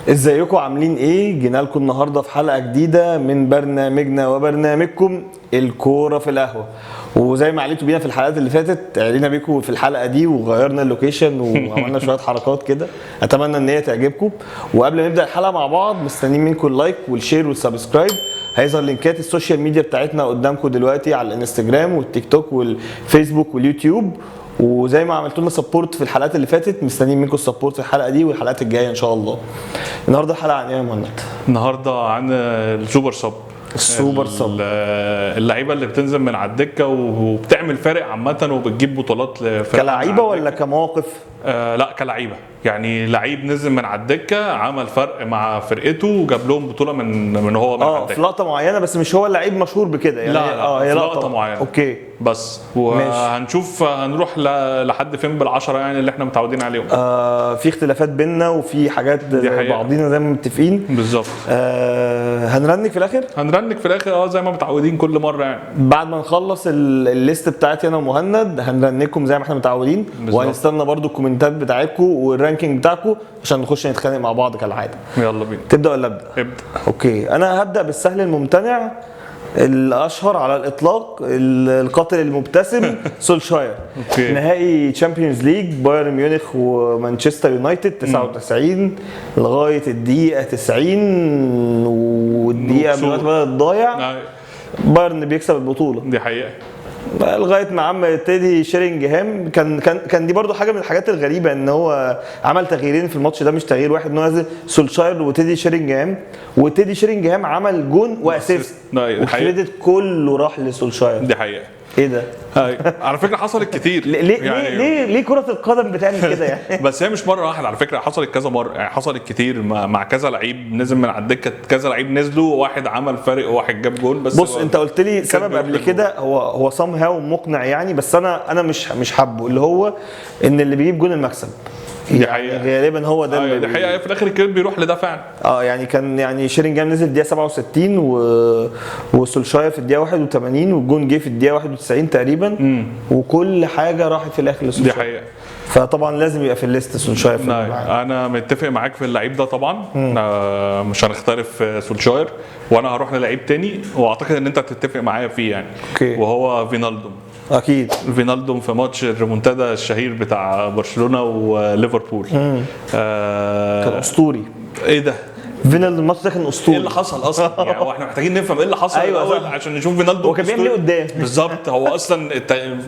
ازيكم عاملين ايه؟ جينا لكم النهارده في حلقة جديدة من برنامجنا وبرنامجكم الكورة في القهوة. وزي ما عليتوا بينا في الحلقات اللي فاتت، علينا بيكم في الحلقة دي وغيرنا ال location وعملنا شوية حركات كده، اتمنى ان هي تعجبكم. وقبل ما نبدا الحلقة مع بعض، مستنيين منكم ال like وال share وال subscribe. هيظهر لينكات ال social media بتاعتنا قدامكم دلوقتي على الانستجرام والتيك توك والفيسبوك واليوتيوب. وزي ما عملتوا لنا support في الحلقات اللي فاتت، مستنيين منكم ال support في الحلقة دي والحلقات الجاية ان شاء الله. النهارده الحلقة عن ايه يا مهند؟ النهارده عن ال super sub. ال super sub. اللعيبة اللي بتنزل من على الدكة وبتعمل فارق عامة وبتجيب بطولات لفرق. كلعيبه ولا كمواقف؟ لا، كلعيبه. يعني لعيب نزل من على الدكة عمل فرق مع فرقته وجاب لهم بطوله من هو من على في الدكة. لقطة معينه، بس مش هو اللعيب مشهور بكده يعني. لا، لا، هي في لقطة معينة. okay. بس وهنشوف هنروح لحد فين بالعشرة يعني اللي احنا متعودين عليهم. في اختلافات بينا وفي حاجات دي حقيقة. بعضينا زي ما متفقين. بالظبط. هن rank في الاخر. هن rank في الاخر، زي ما متعودين كل مرة يعني. بعد ما نخلص ال list بتاعتي انا ومهند هن rank كم زي ما احنا متعودين. بالظبط. وهنستنى برضو الكومنتات بتاعتكم وال ranking بتاعكم عشان نخش نتخانق مع بعض كالعادة. يلا بينا. تبدا ولا ابدا؟ ابدا. okay، انا هبدا بالسهل الممتنع، الاشهر على الاطلاق، القاتل المبتسم، سولشاير. okay. نهائي Champions League، بايرن ميونخ ومانشستر يونايتد 99، لغاية الدقيقة 90 والدقيقة وكسور. دلوقتي بدات تضيع، بايرن بيكسب البطولة. دي حقيقة. لغاية ما عم تيدي شيرينجهام كان دي برضو حاجة من الحاجات الغريبه، ان هو عمل تغييرين في الماتش ده مش تغيير واحد، ان هو نزل سولشاير وتيدي شيرينجهام، وتيدي شيرينجهام عمل جون و assist. دي حقيقة. وال credit كله راح لسولشاير. دي حقيقة. ايه ده؟ أيوة. على فكرة حصلت كتير. ليه ليه يعني ليه كره القدم بتعمل كده يعني؟ بس هي مش مرة واحدة على فكره، حصلت كذا مره، يعني حصلت كتير مع كذا لعيب نزل من على الدكه، كذا لعيب نزلوا، واحد عمل فارق وواحد جاب جول بس. بص، انت قلت لي سبب بيروح قبل للجول. كده، هو somehow مقنع يعني، بس انا مش حابة، اللي هو ان اللي بيجيب جون المكسب دي يعني حقيقة. غالبا هو ده ايوه، اللي دي حقيقه، في الاخر ال credit بيروح لده فعلا. يعني كان يعني شيرينجهام نزل الدقيقة 67 وسولشاير في الدقيقة 81، والجون جه في الدقيقة 91 تقريبا، وكل حاجة راحت في الاخر دي لسولشاير. حقيقه. فطبعا لازم يبقى في ال list سولشاير في نعم. انا متفق معاك في اللعيب ده طبعا، مش هنختلف في سولشاير، وانا هروح للعيب تاني واعتقد ان انت هتتفق معايا فيه يعني. okay. وهو فينالدوم. اكيد. فينالدوم في ماتش الريمونتادا الشهير بتاع برشلونة وليفربول. كان اسطوري. ايه ده؟ فينالدوم الماتش ده كان اسطوري. ايه اللي حصل اصلا؟ يعني هو احنا محتاجين نفهم ايه اللي حصل الاول عشان نشوف فينالدو. هو كان بيعمل ايه قدام؟ بالظبط، هو اصلا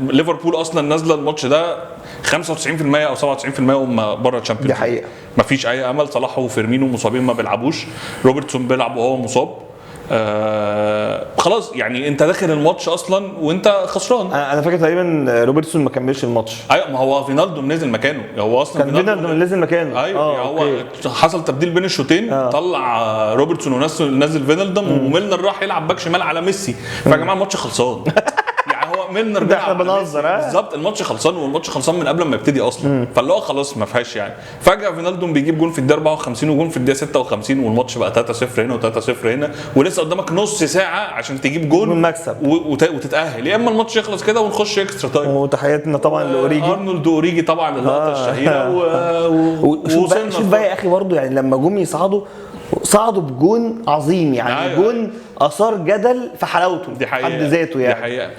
ليفربول اصلا نازله الماتش ده 95% او 97% هم بره ال Champions. دي حقيقة. مفيش اي امل، صلاح وفيرمينو مصابين ما بيلعبوش، روبرتسون بيلعب وهو مصاب. خلاص يعني انت داخل الماتش اصلا وانت خسران. انا فاكر تقريبا روبرتسون ما كملش الماتش. ايوه، ما هو فينالدو نزل مكانه، هو اصلا كان فينالدو نزل مكانه. ايوه، يعني هو حصل تبديل بين الشوطين، طلع روبرتسون ونزل فينالدوم، وميلنر راح يلعب باك شمال على ميسي. فيا جماعة الماتش خلصان. يعني هو ميلنر ده احنا بنهزر. بالظبط، الماتش خلصان، والماتش خلصان من قبل ما يبتدي اصلا، فاللي هو خلاص ما فيهاش يعني. فجاة فينالدوم بيجيب جون في الدقيقة 54 وجون في الدقيقة 56، والماتش بقى 3-0 هنا و3-0 هنا، ولسه قدامك نص ساعة عشان تجيب جون والمكسب وتتاهل، يا اما الماتش يخلص كده ونخش extra time. وتحياتنا طبعا لاوريجي، ارنولد اوريجي طبعا اللقطة الشهيرة. وصلنا. شوف بقى يا اخي برضه، يعني لما جم يصعدوا صعدوا بجون عظيم يعني. جون اثار جدل في حلاوته. دي حقيقة حد ذاته يعني. دي حقيقة.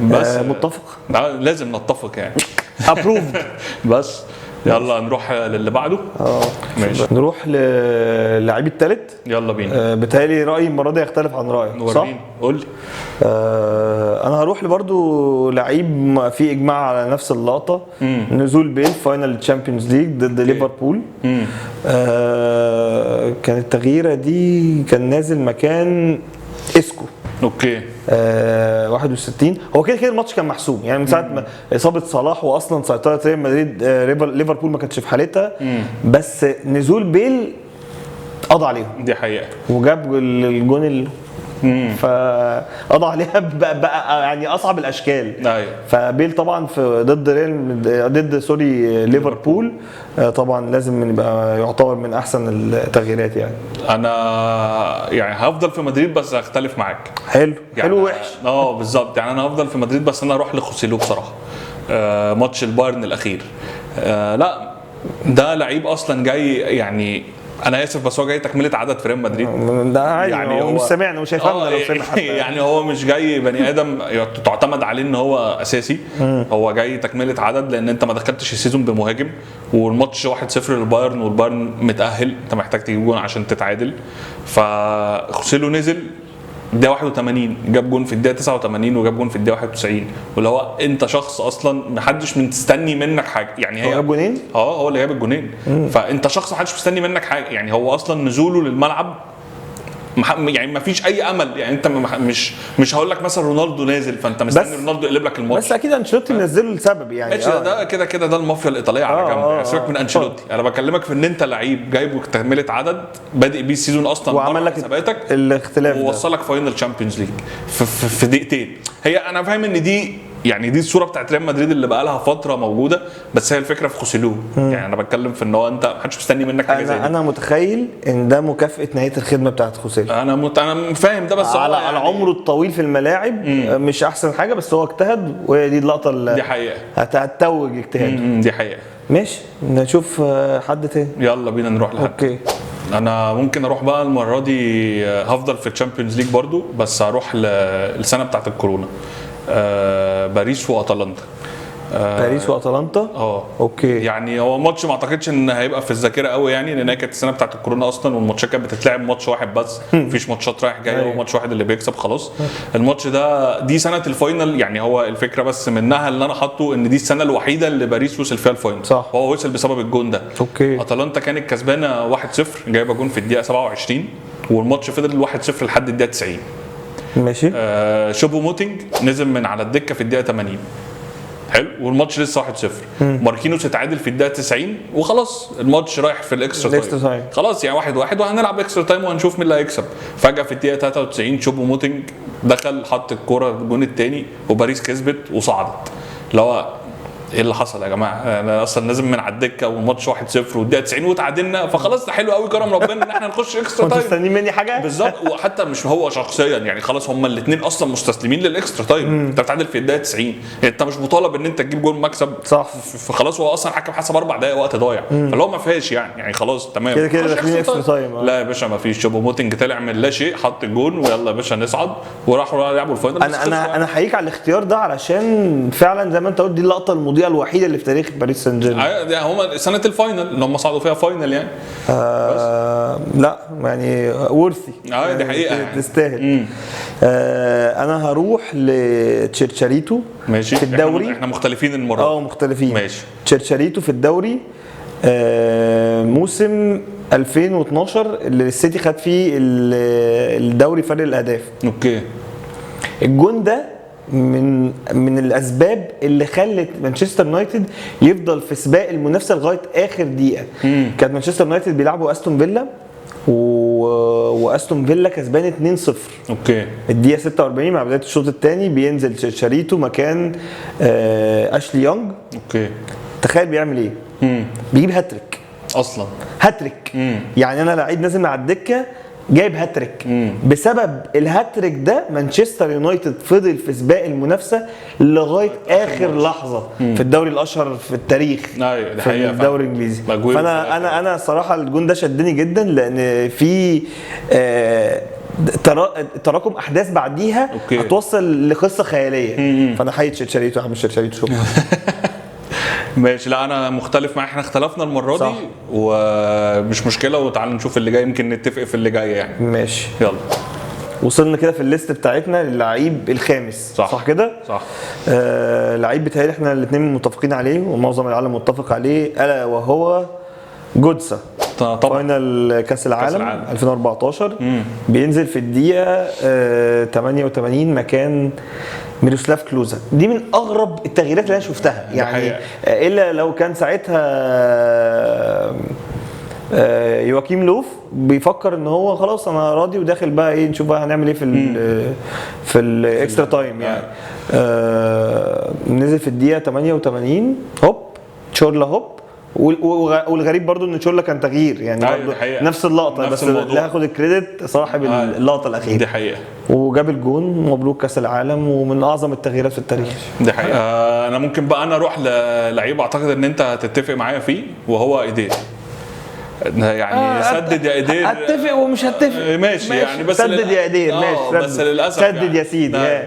بس متفق؟ لازم نتفق يعني. approved. بس يلا نروح للي بعده. ماشي، نروح للعيب الثالث. يلا بينا. بيتهيألي رايي المرة دي يختلف عن رايك، صح؟ قول لي. انا هروح لبرده لعيب في اجماع على نفس اللقطة. نزول بيل final Champions League ضد ليفربول. كانت التغييره دي كان نازل مكان اسكو. okay. 61. هو كده كده الماتش كان محسوم يعني من ساعة ما اصابه صلاح، واصلا سيطرة ريال مدريد، ليفربول ما كانتش في حالتها، بس نزول بيل قضى عليهم. دي حقيقة. وجاب الجون فقضى عليها بقى يعني اصعب الاشكال. ايوه. فبيل طبعا في ضد ريال ضد sorry ليفربول، طبعا لازم يبقى يعتبر من احسن التغييرات يعني. انا يعني هفضل في مدريد بس هختلف معاك. حلو. يعني حلو وحش. بالظبط، يعني انا هفضل في مدريد بس انا اروح لخوسيلو بصراحة. ماتش البايرن الاخير، لا ده لعيب اصلا جاي يعني انا اسف بس هو جاي تكمله عدد في ريال مدريد. ده عادي، يعني هو مش سامعنا، مش هيفهمنا لو سمع حتى. يعني هو مش جاي بني ادم تعتمد عليه ان هو اساسي. هو جاي تكمله عدد، لان انت ما دخلتش ال season بمهاجم، والماتش 1-0 للبايرن، والبايرن متاهل، انت محتاج تجيب جون عشان تتعادل. فخوسيلو نزل الدقيقة 81، جاب جون في الدقيقة 89، وجاب جون في الدقيقة 91، واللي هو انت شخص اصلا محدش مستني منك حاجة. يعني هي هو جاب جونين؟ هو اللي جاب الجونين. فانت شخص محدش مستني منك حاجة، يعني هو اصلا نزوله للملعب يعني ما فيش اي امل. يعني انت مش هقول لك مثلا رونالدو نازل فانت مستني رونالدو يقلب لك الماتش، بس اكيد انشيلوتي منزله لسبب يعني. ده كده كده ده المافيا الايطالية على جنب، يعني سيبك من انشيلوتي، انا بكلمك في ان انت لعيب جايبه تكمله عدد بادئ بيه ال season اصلا، وعمل لك حساباتك الاختلاف ووصلك final Champions League في دقيقتين. هي انا فاهم ان دي يعني دي الصورة بتاعت ريال مدريد اللي بقى لها فترة موجودة، بس هي الفكرة في خوسيلو. يعني انا بتكلم في ان هو انت ما حدش مستني منك حاجة زي دي. انا متخيل ان ده مكافاة نهاية الخدمة بتاعت خوسيلو. انا فاهم ده، بس على يعني على عمره الطويل في الملاعب مش احسن حاجة، بس هو اجتهد، وهي دي اللقطة اللي دي حقيقة هتتوج اجتهاده. دي حقيقة. ماشي، نشوف حد تاني. يلا بينا نروح لحد. okay، انا ممكن اروح بقى المرة دي، هفضل في ال Champions League برضو، بس هروح للسنة بتاعت الكورونا. باريس واتلانتا. باريس واتلانتا. okay. يعني هو ماتش ما اعتقدش ان هيبقى في الذاكرة قوي، يعني لان هي كانت السنة بتاعت الكورونا اصلا، والماتشات كانت بتتلعب ماتش واحد بس، مفيش ماتشات رايح جاي، هو ماتش واحد اللي بيكسب خلاص. الماتش ده دي سنة ال final، يعني هو الفكرة بس منها اللي انا حاطه ان دي السنة الوحيدة اللي باريس وصل فيها ال final. صح. هو وصل بسبب الجون ده. okay. اتلانتا كانت كسبانه 1-0، جايبه جون في الدقيقة 27، والماتش فضل 1-0 لحد الدقيقة 90. ماشي. شوبو موتينج نزل من على الدكة في الدقيقة 80. حلو، والماتش لسه 1-0. ماركينوس اتعادل في الدقيقة 90، وخلاص الماتش رايح في ال extra time. خلاص يعني 1-1، وهنلعب extra time وهنشوف مين اللي هيكسب. فجاة في الدقيقة 93 شوبو موتينج دخل حط الكورة الجون الثاني، وباريس كسبت وصعدت. اللي هو ايه اللي حصل يا جماعة؟ انا اصلا نازل من على الدكة والماتش 1-0 والدقيقة 90 وتعادلنا، فخلاص ده حلو قوي، كرم ربنا ان احنا نخش extra time. انتوا مستنيين مني حاجة؟ بالظبط. وحتى مش هو شخصيا، يعني خلاص هم الاثنين اصلا مستسلمين لل extra time. انت بتعادل في الدقيقة 90، انت مش مطالب ان انت تجيب جول مكسب. صح. فخلاص هو اصلا الحكم حسب 4 دقائق وقت ضايع، فاللي هو ما فيهاش يعني خلاص تمام كده كده داخلين extra time. لا يا باشا ما فيش. شوبو موتينج طلع من لا شيء، حط الجون، ويلا يا باشا نصعد، وراحوا لعبوا ال final. انا احييك على الاختيار ده، علشان فعلا زي ما انت قلت دي اللقطة المضيئة الوحيدة اللي في تاريخ باريس سان جيرمان. هم سنة ال final اللي هم صعدوا فيها final يعني. لا يعني worthy. دي حقيقة يعني. تستاهل. انا هروح لتشيرشاريتو. ماشي. في الدوري. احنا مختلفين المرة. مختلفين. ماشي. تشيرشاريتو في الدوري، موسم 2012 اللي السيتي خد فيه الدوري فرق الاهداف. okay. الجون ده من الاسباب اللي خلت مانشستر يونايتد يفضل في سباق المنافسة لغاية اخر دقيقة. كانت مانشستر يونايتد بيلعبوا استون فيلا، واستون فيلا كسبان 2-0. okay. الدقيقة 46 مع بداية الشوط الثاني بينزل تشاريتو مكان اشلي يونج. okay. تخيل بيعمل ايه؟ بيجيب هاتريك اصلا. هاتريك. يعني انا لعيب نازل مع الدكة جايب هاتريك. بسبب الهاتريك ده مانشستر يونايتد فضل في سباق المنافسة لغاية اخر لحظة في الدوري الاشهر في التاريخ. في الدوري الانجليزي. فانا انا انا صراحة الجون ده شدني جدا، لان في تراكم احداث بعديها هتوصل لقصة خيالية. فانا حيت شريته احمد شريته شكرا. ماشي. لا انا مختلف معاك، احنا اختلفنا المرة دي ومش مشكلة، وتعالى نشوف اللي جاي، يمكن نتفق في اللي جاي يعني. ماشي يلا. وصلنا كده في ال list بتاعتنا للعيب الخامس. صح كده؟ صح. لعيب بيتهيألي احنا الاثنين متفقين عليه ومعظم العالم متفق عليه، الا وهو جودسا. طبعا. final كاس العالم 2014. بينزل في الدقيقة 88 مكان ميروسلاف كلوزا. دي من اغرب التغييرات اللي انا شفتها يعني، الا لو كان ساعتها يواكيم لوف بيفكر ان هو خلاص انا راضي وداخل بقى ايه، نشوف بقى هنعمل ايه في ال extra time يعني. نزل في الدقيقة 88 هوب تشورلا هوب. والغريب برضو ان تشورلا كان تغيير يعني، برضو نفس اللقطة، نفس بس اللي هاخد ال credit صاحب اللقطة الاخيرة. دي حقيقة. وجاب الجون، مبروك كاس العالم، ومن اعظم التغييرات في التاريخ. دي حقيقة. انا ممكن بقى انا اروح للعيب اعتقد ان انت هتتفق معايا فيه، وهو ايدير. يعني سدد يا ايدير. اتفق ومش هتفق، ماشي يعني، بس سدد يا ايدير، ماشي، بس للاسف سدد يعني. يا سيدي.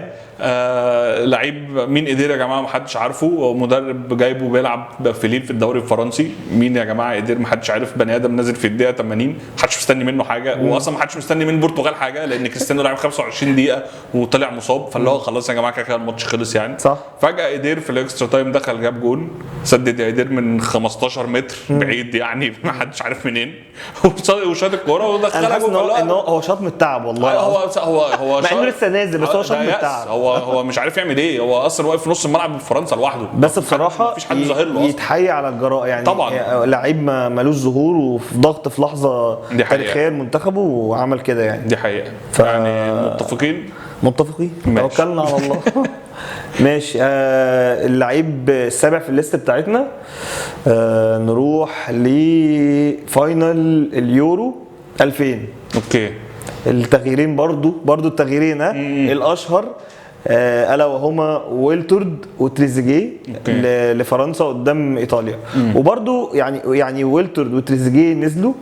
لعيب مين ايدير يا جماعة محدش عارفه، مدرب جايبه بيلعب في ليل في الدوري الفرنسي، مين يا جماعة ايدير محدش عارف، بني ادم نازل في الدقيقة 80 محدش مستني منه حاجة، واصلا محدش مستني من البرتغال حاجة لان كريستيانو لعب 25 دقيقة وطلع مصاب، فاللي هو خلاص يا جماعة كده الماتش خلص يعني. صح. فجاة ايدير في ال extra time دخل جاب جون، سدد يا ايدير من 15 متر بعيد يعني محدش عارف منين، وشاط الكورة ودخلها جون. ان هو شاط من التعب والله. هو مع انه لسه نازل، بس هو شاط من التعب. هو مش عارف يعمل ايه، هو اصلا واقف في نص الملعب في فرنسا لوحده، بس بصراحة مفيش حد ظاهر له اصلا. يتحيي على الجراءة يعني طبعا، لعيب مالوش ظهور وفي ضغط في لحظة تاريخية لمنتخبه وعمل كده يعني. دي حقيقة. يعني متفقين، توكلنا على الله. ماشي. اللعيب السابع في ال list بتاعتنا، نروح ل final اليورو 2000. okay. التغييرين برضو التغييرين الاشهر، الا وهما ويلتورد وتريزيجيه لفرنسا قدام ايطاليا. وبرضو يعني ويلتورد وتريزيجيه نزلوا،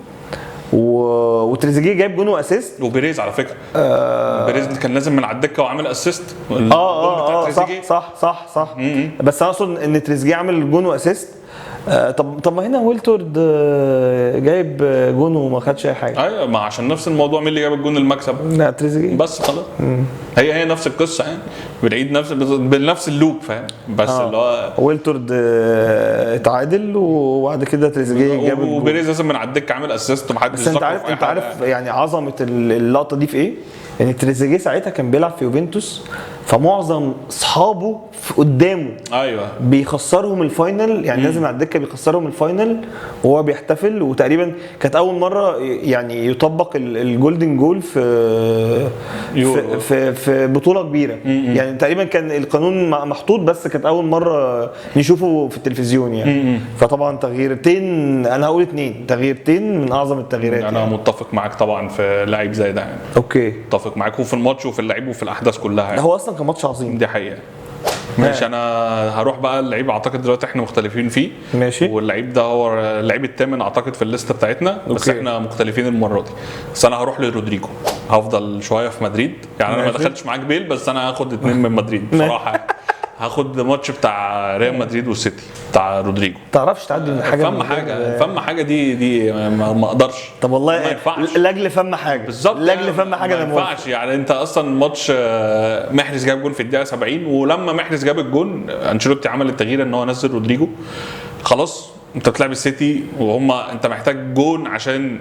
وتريزيجيه جايب جون و assist، وبيريز على فكرة بيريز كان لازم من على الدكة وعامل assist. صح صح صح. بس انا اقصد ان تريزيجيه عامل جون و assist. طب ما هنا ويلتورد جايب جون وما خدش اي حاجة. ايوه، ما عشان نفس الموضوع، مين اللي جاب الجون المكسب؟ لا تريزيجيه بس خلاص. هي نفس القصة يعني، بنعيد نفس بنفس ال loop، فاهم؟ بس اللي هو ويلتورد اتعادل، وبعد كده تريزيجيه جاب الجون، وبيريز لازم من على الدكة عامل assist ومحدش. بس انت عارف يعني عظمه اللقطة دي في ايه؟ يعني تريزيجيه ساعتها كان بيلعب في يوفنتوس، فمعظم اصحابه قدامه ايوه بيخسرهم ال final يعني، لازم على الدكة بيخسرهم ال final وهو بيحتفل. وتقريبا كانت اول مرة يعني يطبق ال golden goal في في في بطوله كبيرة. يعني تقريبا كان القانون محطوط، بس كانت اول مرة نشوفه في التلفزيون يعني. فطبعا تغييرتين، انا هقول 2 تغييرتين من اعظم التغييرات. انا يعني متفق معاك طبعا في لعيب زي ده يعني. okay، متفق معاك، وفي الماتش وفي اللعيب وفي الاحداث كلها يعني. هو اصلا كان ماتش عظيم. دي حقيقة. ماشي. انا هروح بقى اللعيب اعتقد دلوقتي احنا مختلفين فيه. ماشي. واللعيب ده هو اللعيب الثامن اعتقد في ال list بتاعتنا، بس okay. احنا مختلفين المرة دي. بس انا هروح لرودريجو، هفضل شوية في مدريد يعني. انا ما دخلتش معاك بيل، بس انا هاخد 2 من مدريد بصراحة. هاخد ماتش بتاع ريال مدريد والسيتي بتاع رودريجو. تعرفش تعدي من حاجة، فم حاجة دي ما اقدرش. طب والله لاجل فم حاجة بالظبط، لاجل فم حاجة ما ينفعش يعني. انت اصلا ماتش محرز جاب جون في الدقيقة 70، ولما محرز جاب الجون انشيلوتي عمل التغيير ان هو نزل رودريجو. خلاص انت بتلعب السيتي وهم انت محتاج جون عشان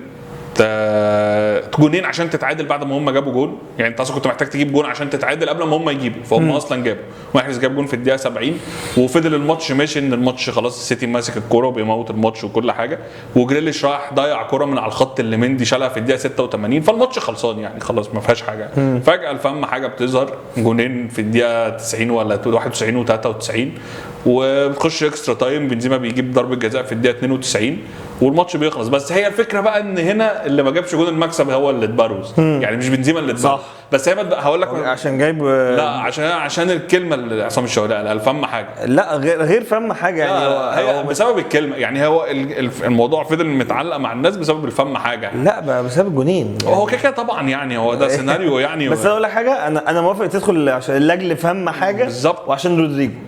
جونين عشان تتعادل بعد ما هم جابوا جون يعني. انت اصلا كنت محتاج تجيب جون عشان تتعادل قبل ما هم يجيبوا، فهم اصلا جابوا. محرز جاب جون في الدقيقة 70، وفضل الماتش ماشي ان الماتش خلاص السيتي ماسك الكورة وبيموت الماتش وكل حاجة، وجريليش راح ضيع كورة من على الخط اللي مندي شالها في الدقيقة 86، فالماتش خلصان يعني، خلاص ما فيهاش حاجة. فجاة الفم حاجة بتظهر، جونين في الدقيقة 90 ولا 91 و93، وبتخش extra time، بنزيما بيجيب ضربه جزاء في الدقيقة 92 والماتش بيخلص. بس هي الفكرة بقى ان هنا اللي ما جابش جون المكسب هو اللي اتبروز، يعني مش بنزيما اللي اتبروز. بس هي هقول لك عشان جايب، لا عشان الكلمة اللي عصام الشوالي قالها، فم حاجة، لا غير فم حاجة يعني. هو بسبب الكلمة يعني، هو الموضوع فضل متعلق مع الناس بسبب الفم حاجة، لا بسبب الجونين يعني. هو كده طبعا يعني، هو ده سيناريو يعني. بس انا اقول لك حاجة، انا موافق تدخل عشان لاجل فم حاجة بالظبط، وعشان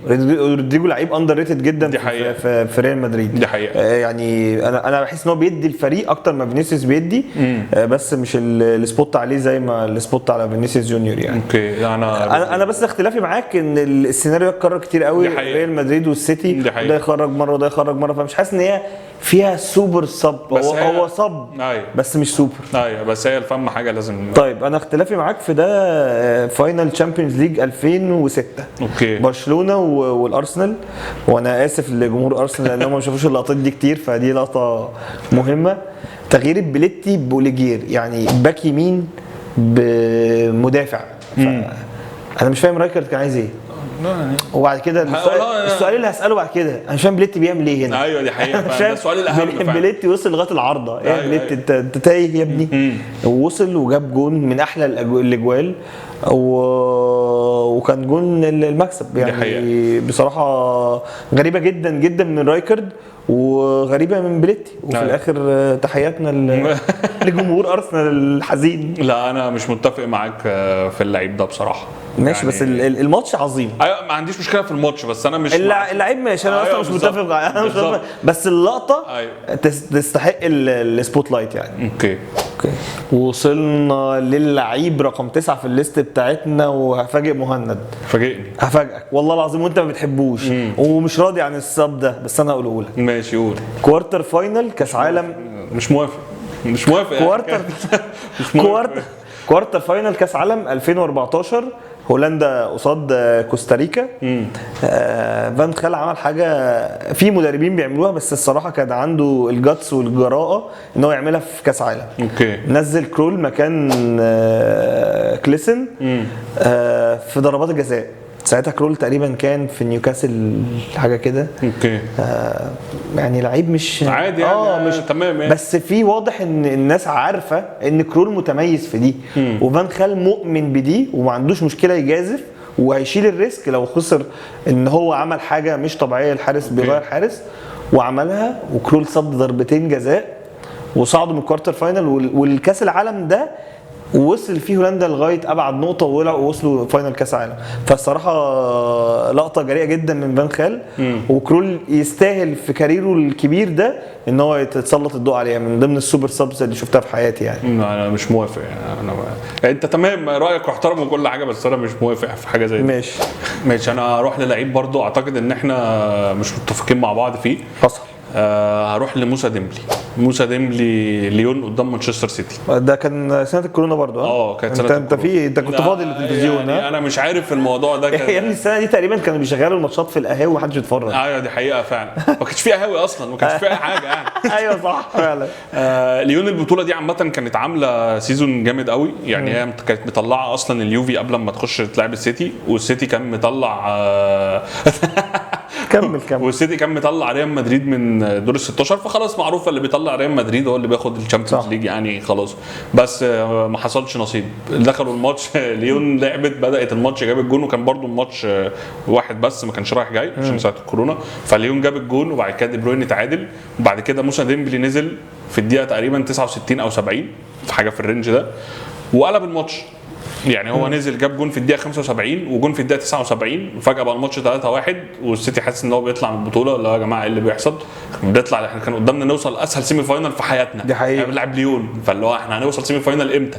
رودريجو لعيب underrated جدا في ريال مدريد. دي حقيقة يعني. انا بحس ان هو بيدي الفريق اكتر ما فينيسيوس بيدي، بس مش ال spot عليه زي ما ال spot على فينيسيوس جونيور يعني. okay. انا بس اختلافي معاك ان السيناريو اتكرر كتير قوي، ريال مدريد والسيتي، ده يخرج مرة وده يخرج مرة، فمش حاسس ان هي فيها super sub. هو sub. أيوة. بس مش سوبر. ايوه، بس هي الفم حاجة لازم. طيب انا اختلافي معاك في ده، final Champions League 2006. okay. برشلونة والارسنال، وانا اسف لجمهور ارسنال لان هم ما شافوش اللقطات دي كتير، فدي لقطة مهمة. تغيير بليتي بوليجير، يعني باك يمين بمدافع. انا مش فاهم رايكارد كان عايز ايه. يعني. وبعد كده السؤال اللي هساله بعد كده، انا مش فاهم بليتي بيعمل ايه هنا. ايوه دي حقيقة، ده السؤال الاهم. بليتي وصل لغاية العارضة. ايه بليتي انت تايه يا ابني. ووصل وجاب جون من احلى الاجوال، وكان جون المكسب يعني. بصراحة غريبة جدا جدا من رايكارد وغريبة من بليتي، وفي الاخر تحياتنا لجمهور ارسنال الحزين. لا انا مش متفق معاك في اللعيب ده بصراحة. ماشي يعني بس الماتش عظيم. ايوه ما عنديش مشكلة في الماتش، بس انا مش اللعيب ماشي، انا اصلا مش متفق، انا مش متفق، بس اللقطة أيوة. تستحق ال spotlight يعني. okay. وصلنا للعيب رقم 9 في ال list بتاعتنا، وهفاجئ مهند. فاجئني. هفاجئك والله العظيم، وانت ما بتحبوش ومش راضي عن ال sub ده، بس انا هقوله لك. ماشي قول. quarter final كاس عالم. مش موافق، مش موافق. quarter quarter final كاس عالم 2014، هولندا قصاد كوستاريكا. فان خال عمل حاجة في مدربين بيعملوها، بس الصراحة كان عنده ال guts والجراءه ان هو يعملها في كاس عالم. okay. نزل كرول مكان كليسن في ضربات الجزاء. ساعتها كرول تقريبا كان في نيوكاسل حاجة كده. okay. يعني لعيب مش عادي يعني، مش تمام يعني. بس في واضح ان الناس عارفه ان كرول متميز في دي، وفان خال مؤمن بدي وما عندوش مشكلة يجازف، وهيشيل ال risk لو خسر ان هو عمل حاجة مش طبيعية، الحارس بيغير حارس، وعملها. وكرول صد ضربتين جزاء وصعدوا من ال quarter final. والكاس العالم ده وصل فيه هولندا لغاية ابعد نقطة ووصلوا final كاس عالم. فالصراحه لقطة جريئة جدا من فان خال، وكرول يستاهل في career ه الكبير ده ان هو يتسلط الضوء عليها، من ضمن ال super subs اللي شفتها في حياتي يعني. انا مش موافق يعني. انا انت تمام رايك واحترمه وكل حاجة، بس انا مش موافق في حاجة زي دي. ماشي ماشي. انا هروح للعيب برضو اعتقد ان احنا مش متفقين مع بعض فيه. حصل. هروح لموسى ديمبلي. موسى ديمبلي ليون قدام مانشستر سيتي. ده كان سنة الكورونا برضو. كانت سنة انت في انت كنت فاضي للتلفزيون يعني. انا مش عارف الموضوع ده كان يا ابني السنة دي تقريبا كانوا بيشغلوا الماتشات في القهاوي ومحدش بيتفرج. ايوه دي حقيقة فعلا، ما كانش في قهاوي اصلا، ما كانش في اي حاجة يعني. ايوه صح فعلا. ليون البطولة دي عامة كانت عامله season جامد قوي يعني. هي كانت مطلعه اصلا اليوفي قبل ما تخش تلعب السيتي، والسيتي كان مطلع كمل. والسيتي كان مطلع ريال مدريد من دور ال 16، فخلاص معروفة اللي بيطلع ريال مدريد هو اللي بياخد ال Champions League يعني خلاص. بس ما حصلش نصيب، دخلوا الماتش ليون لعبت، بدات الماتش جاب الجون، وكان برده الماتش واحد بس ما كانش رايح جاي عشان ساعة الكورونا. فليون جاب الجون، وبعد كده دي بروين اتعادل، وبعد كده موسى ديمبلي نزل في الدقيقة تقريبا 69 او 70 في حاجة في ال range ده، وقلب الماتش يعني. هو نزل جاب جون في الدقيقة 75 وجون في الدقيقة 79، وفجاة بقى الماتش 3-1، والسيتي حاسس ان هو بيطلع من البطولة. لا يا جماعة ايه اللي بيحصل؟ بنطلع، احنا كان قدامنا نوصل اسهل semi final في حياتنا، دي حقيقة. بنلعب ليون، فاللي هو احنا هنوصل semi final امتى؟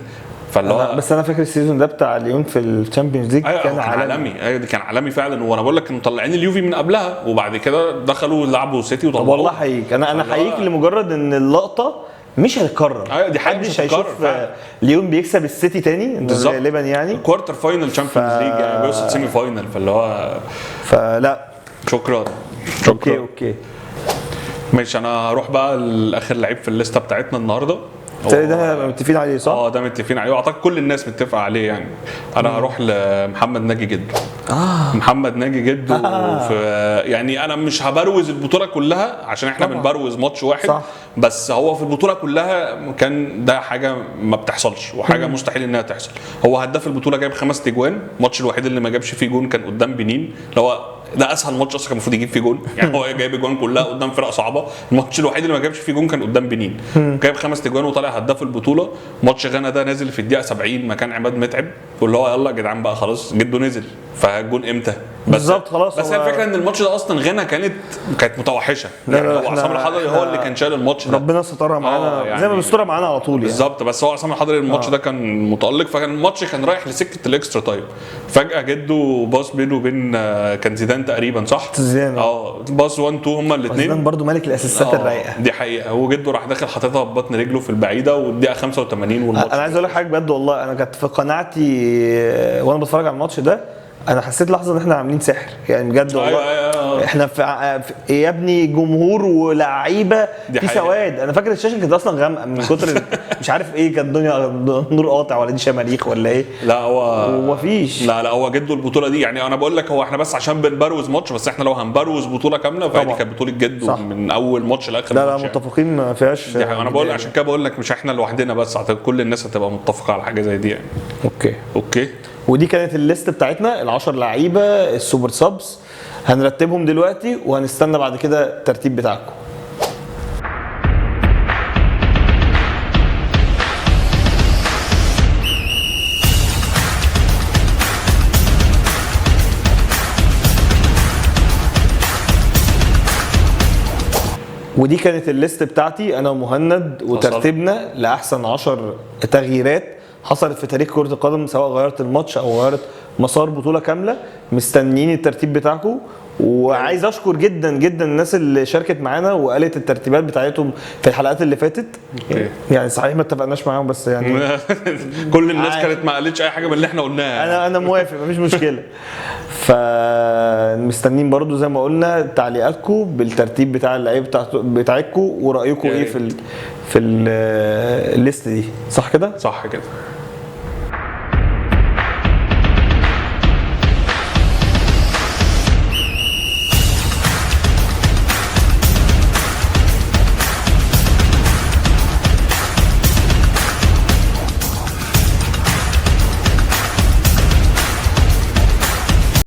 فاللي هو بس انا فاكر ال season ده بتاع ليون في ال Champions League. أيوة كان عالمي. ايوه كان عالمي فعلا. وانا بقول لك كانوا مطلعين اليوفي من قبلها، وبعد كده دخلوا لعبوا سيتي وطلعوا. والله حقيقي انا حقيقي لمجرد ان اللقطة مش هتتكرر. ايوه دي حاجة مش هتتكرر. ليون بيكسب السيتي تاني غالبا يعني، quarter final Champions League يعني بيوصل semi final، فاللي هو فلا شكرا. okay ماشي. انا هروح بقى لاخر لعيب في الليستة بتاعتنا النهارده. ده متفقين عليه صح؟ ده متفقين عليه، واعتقد كل الناس متفقه عليه يعني. انا هروح لمحمد ناجي جدو. محمد ناجي جدو. يعني انا مش هبروز البطولة كلها عشان احنا بنبروز ماتش واحد صح. بس هو في البطولة كلها كان ده حاجة ما بتحصلش وحاجه مستحيل انها تحصل. هو هداف البطولة، جايب 5 اجوان. الماتش الوحيد اللي ما جابش فيه جون كان قدام بنين، اللي هو ده اسهل ماتش اصلا كان المفروض يجيب فيه جون يعني. هو جايب اجوان كلها قدام فرق صعبة، الماتش الوحيد اللي ما جابش فيه جون كان قدام بنين. جايب 5 اجوان وطالع هداف البطولة. ماتش غانا ده نازل في الدقيقة 70 مكان عماد متعب، واللي هو يلا يا جدعان بقى خلاص جده نزل، فالجون امتى بالظبط خلاص. بس الفكرة ان الماتش ده اصلا غانا كانت متوحشه يعني. هو عصام الحضري هو اللي كان شايل الماتش ده، ربنا سترها معانا يعني زي ما بيسترها معانا على طول يعني. بالظبط. بس هو عصام الحضري الماتش ده كان متالق، فكان الماتش كان رايح لسكه ال extra time. فجاة جده باص بينه وبين كان زيدان تقريبا صح؟ زيدان باص 1 2 هما الاثنين. زيدان برده ملك الاسيستات الرايقه دي حقيقة. هو جده راح داخل حاططها ببطن رجله في البعيدة، والدقيقة 85 والماتش. انا عايز اقول لك حاجة بجد والله، انا كانت في قناعتي وانا بتفرج على الماتش ده، انا حسيت لحظة ان احنا عاملين سحر يعني بجد والله. أيوة. احنا في يا ابني جمهور ولعيبة دي في حقيقة. سواد. انا فاكر الشاشة كانت اصلا غامقه من كتر مش عارف ايه، كانت الدنيا نور قاطع ولا دي شماريخ ولا ايه. لا هو ومفيش. لا لا هو جده البطولة دي يعني. انا بقول لك هو احنا بس عشان بنبروز ماتش، بس احنا لو هنبروز بطوله كاملة فهي دي طبعا. كانت بطوله جده صح. من اول ماتش لاخر لا لا ماتش يعني. متفقين، ما فيهاش دي حقيقة. انا بقول جدال. عشان كده بقول لك مش احنا لوحدنا، بس اعتقد كل الناس هتبقى متفقه على حاجة زي دي يعني. okay okay ودي كانت ال list بتاعتنا، العشر لعيبة ال super subs، هنرتبهم دلوقتي وهنستنى بعد كده الترتيب بتاعكم. ودي كانت ال list بتاعتي انا ومهند وترتيبنا لاحسن 10 تغييرات حصلت في تاريخ كرة القدم، سواء غيرت الماتش او غيرت مسار بطولة كاملة. مستنيين الترتيب بتاعكم، وعايز اشكر جدا جدا الناس اللي شاركت معانا وقالت الترتيبات بتاعتهم في الحلقات اللي فاتت. okay. يعني صحيح ما اتفقناش معاهم، بس يعني كل الناس عادي. كانت ما قالتش اي حاجة من اللي احنا قلناها. انا موافق، مفيش مشكلة. فمستنيين برضو زي ما قلنا تعليقاتكم بالترتيب بتاع اللعيبة بتاعتكم ورايكم يا ايه ريت. في ال في ال list دي، صح كده؟ صح كده.